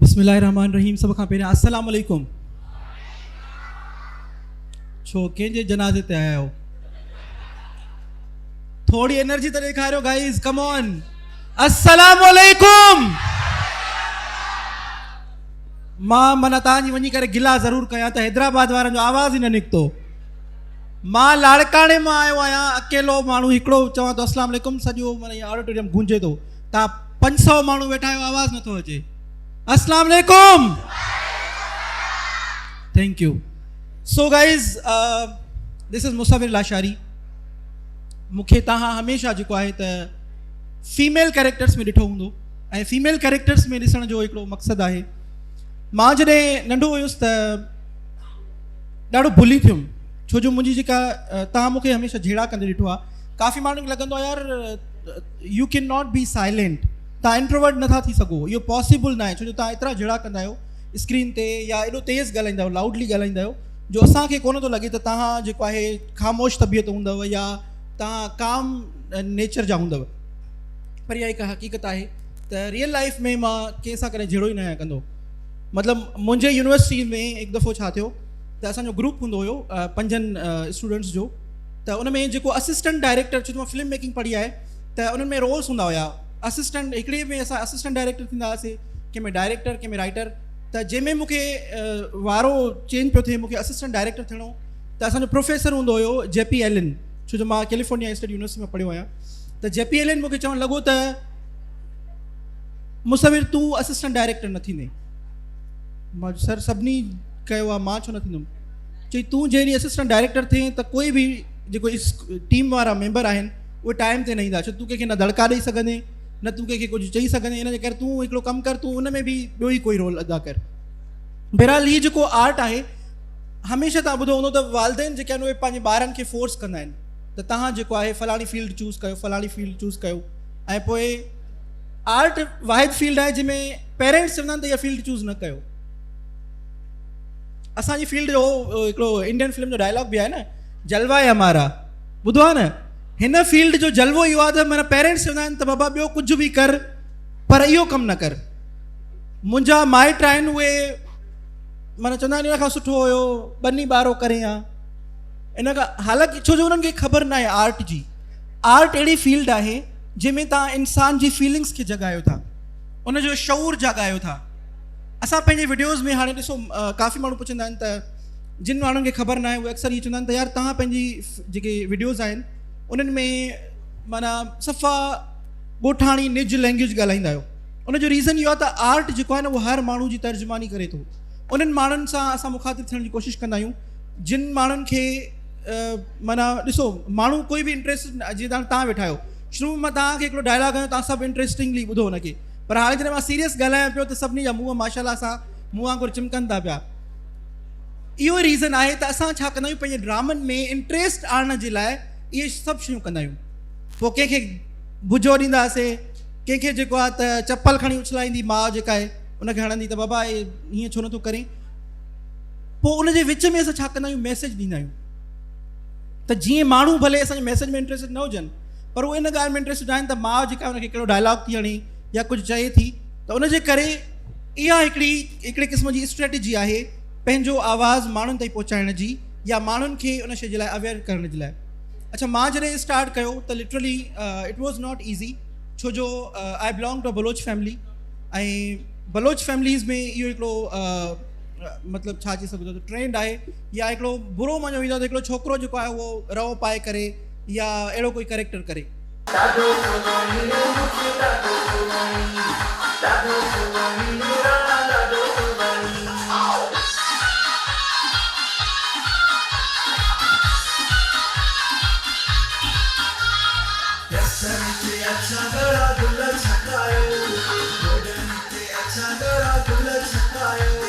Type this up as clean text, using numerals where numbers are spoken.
بسم الله الرحمٰن الرحيم سڀ کان پهريان السلام عليڪم. ڇو ڪنهن جي جنازي تي آيا آهيو؟ ٿوري انرجي ته ڏيکاريو گائز ڪم آن. السلام عليڪم. مان معنيٰ توهان جي وڃي ڪري گلا ضرور ڪيان ته حيدرآباد وارن جو آواز ئي نه نڪتو. مان لاڙڪاڻي مان آيو آهيان اڪيلو ماڻهو هڪڙو چوان ٿو السلام عليڪم سڄو معنيٰ آڊيٽوريم گونجي ٿو. توهان 500 ماڻهو ويٺا آهيو آواز نٿو اچي. السلام عليڪم. Thank you. So guys this is Musawwir Lashari. مون کي توهان هميشه جيڪو آهي ته فيميل ڪيريڪٽرس ۾ ڏٺو هوندو ۽ فيميل ڪيريڪٽرس ۾ ڏسڻ جو هڪڙو مقصد آهي. مان جڏهن ننڍو هيس ته ڏاڍو بلي ٿيم ڇو جو منهنجي جيڪا توهان مون کي هميشه جهيڙا ڪندي ڏٺو آهي. ڪافي ماڻهن کي لڳندو آهي يار you can not be silent, توهان انٽروورٽ نٿا ٿي سگهو، اهو پاسيبل ناهي ڇو جو توهان ايترا جهيڙا ڪندا آهيو اسڪرين تي يا ايڏو تيز ڳالهائيندا آهيو، لائوڊلي ڳالهائيندا آهيو جو اسان کي ڪونه ٿو لڳي ته توهان جيڪو آهي خاموش طبيعت هوندؤ يا توهان ڪام نيچر جا هوندؤ. پر اها هڪ حقيقت آهي ته ريئل لائف ۾ مان ڪنهن سان ڪڏهن جهيڙو ئي نه آهيان ڪندو. مطلب منهنجي يونيورسٽي ۾ هڪ دفعو ڇا ٿيو ته اسان جو گروپ هوندو هيو پنجن اسٽوڊنٽس جو، ته ان ۾ جيڪو اسسٽنٽ ڊائريڪٽر، ڇو ته مان فلم ميڪنگ پڙهي آهي ته انهن ۾ رولس هوندا هيا اسسٽنٽ، هڪڙي ۾ اسان اسسٽنٽ ڊائريڪٽر ٿيندا هئاسي، ڪنهن ۾ ڊائريڪٽر، ڪنهن ۾ رائيٽر. ته جنهن ۾ مون کي وارو چينج پيو ٿئي، مون کي اسسٽنٽ ڊائريڪٽر ٿيڻو، ته اسان جو پروفيسر هوندو هيو جي پي ايلن، ڇو جو مان ڪيليفورنيا اسٽيٽ يونيورسٽي مان پڙهيو آهيان، ته جي پي ايلن مون کي چوڻ لڳو ته مصور تون اسسٽنٽ ڊائريڪٽر نه ٿيندين. مان چيو سر سڀني ڪيو آهي مان ڇو نه ٿيندم؟ چئي تون جنهن ڏينهن اسسٽنٽ ڊائريڪٽر ٿئين ته ڪوئي به جيڪو ٽيم وارا ميمبر آهن اهي ٽائيم تي نه ايندا، ڇو تون ڪنهن کي نه دڙڪا ڏئي سگهندين نه تون ڪنهن کي ڪجهه چئي سگهندين، ان جي ڪري تون هڪڙو ڪم ڪر، تون ان ۾ به ٻيو ئي ڪوئي رول ادا ڪر. بهرحال هي جيڪو آرٽ آهي هميشه توهان ٻڌو هوندو ته والدين جيڪي آهن اهي پنهنجي ٻارن کي فورس ڪندا آهن ته توهان جيڪو آهي فلاڻي فيلڊ چوز ڪيو، فلاڻي فيلڊ چوز ڪيو، ۽ پوء آرٽ واحد فيلڊ آهي جنهن ۾ پيرنٽس چوندا آهن ته اها فيلڊ چوز نه ڪيو. اسان جي فيلڊ جو هڪڙو انڊين فلم جو ڊائلاگ به آهي نه، جلوه هي همارا، ٻڌو آهي نه؟ هن فيلڊ جو جلوو اهو آهي ته معنيٰ پيرنٽس چوندا آهن ته بابا ٻيو ڪجهه به ڪر پر اهو ڪم نه ڪر. منهنجا مائٽ آهن اهي معنيٰ چوندا آهن ان کان سٺو هيو ٻني ٻارو ڪرين ها ان کان، حالانڪه ڇو جو انهن کي خبر نه آهي آرٽ جي. آرٽ اهڙي فيلڊ آهي جنهن ۾ توهان انسان جي فيلنگس کي جڳايو ٿا، ان جو شعور جاڳايو ٿا. اسان پنهنجي وڊيوز ۾ هاڻي ڏسو ڪافي ماڻهو پڇندا آهن ته جن ماڻهن کي خبر ناهي اهي اڪثر اهي چوندا آهن ته يار توهان پنهنجي جيڪي وڊيوز آهن انهن ۾ معنيٰ صفا ڳوٺاڻي نج لينگويج ڳالهائيندا آهيو. ان جو ريزن اهو آهي ته آرٽ جيڪو آهي نه اهو هر ماڻهو جي ترجماني ڪري ٿو. انهن ماڻهن سان اسان مخاطب ٿيڻ جي ڪوشش ڪندا آهيون جن ماڻهن کي معنيٰ ڏسو ماڻهو ڪوئي به انٽريسٽ جيئن توهان ويٺا آهيو شروع ۾ مان توهان کي هڪڙو ڊائلاگ هنيو توهان سڀ انٽريسٽنگلي ٻڌو ان کي، پر هاڻي جڏهن مان سيريس ڳالهايان پيو ته سڀني جا منهن ماشاء الله سان مون وانگر چمڪن ٿا پيا. اهو ئي ريزن آهي ته اسان ڇا ڪندا آهيون پنهنجي ڊرامن ۾ انٽريسٽ آڻڻ جي لاء اهي سڀ شيون ڪندا آهيون. پوء ڪنهن کي بجو ڏينداسي، ڪنهن کي جيڪو آهي ته چپل کڻي اڇلائيندي ماء جيڪا آهي ان کي هڻندي ته بابا هيئن ڇو نٿو ڪرين. پوء ان جي وچ ۾ اسان ڇا ڪندا آهيون ميسيج ڏيندا آهيون ته جيئن ماڻهو ڀلي اسان جي ميسيج ۾ انٽريسٽ نه هجن پر هو ان ڳالهه ۾ انٽريسٽ آهن ته ماء جيڪا ان کي ڪهڙو ڊائلاگ ٿي هڻي يا ڪجهه چئي ٿي، ته ان جي ڪري اها هڪڙي قسم جي اسٽريٽجي آهي پنهنجو آواز ماڻهن تائين پهچائڻ جي يا ماڻهن کي ان شيء جي لاء اويئر ڪرڻ جي لاء. اڇا مان جڏهن اسٽارٽ ڪيو ته literally it was not easy, ڇو جو I belong to Baloch family ۽ Baloch families ۾ اهو هڪڙو مطلب ڇا چئي سگهجي ٿو ٽرينڊ آهي يا هڪڙو برو مڃيو ويندو آهي ته هڪڙو ڇوڪرو جيڪو آهي اهو رئو پائي ڪري يا اهڙو ڪوئي ڪريڪٽر ڪري. ڏاڍو ٿو وڻين مون کي ڏاڍو ٿو وڻين ڏاڍو ٿو وڻين راڻا ڏاڍو ٿو وڻين. ڏسڻ تي اڇا ڳاڙها گل ڇڪايو گوڏن تي اڇا ڳاڙها گل ڇڪايو.